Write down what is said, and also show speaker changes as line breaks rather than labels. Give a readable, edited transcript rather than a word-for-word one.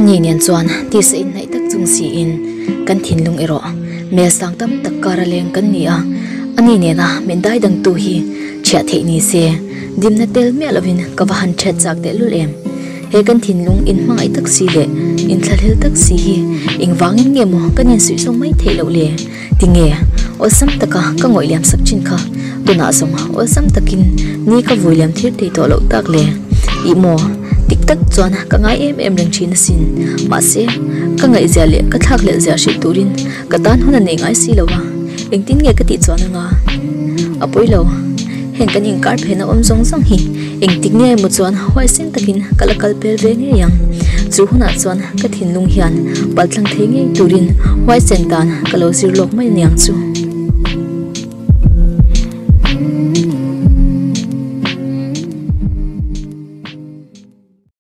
Ani nen chuan tisa inhnaih tak chung siin kan thinlung erawh mel sang tam tak kara leng kan ni a, ani nena min dai dangtu hi thiah theih ni se dimna tel miah lovin ka va han thiat chak tehlul em. He kan thinlung inhmangaih tak si leh inthlahlel tak si hi engvangin nge maw kan insuih zawng mai theih loh le? Tinge awlsam taka ka ngawih liam sak thin kha tunah zawng awlsam takin ni ka vui liam thir thei tawh loh tak le? Ih maw dik tak chuan ka ngai em em reng thin asin. Mahse ka ngaihzia leh ka thlakhlelh zia hrilh turin ka tan hun a nei ngai si lo a, engtin nge ka tih chuan anga? A pawi lo, heng kan inkar phena awm zawng zawng hi Engtik nge emaw chuan huaisen takin ka la kal pel ve ngei ang. Chu hunah chuan ka thinlung hian paltlang thei ngei turin huaisen dan ka lo zir lawk mai aniang chu.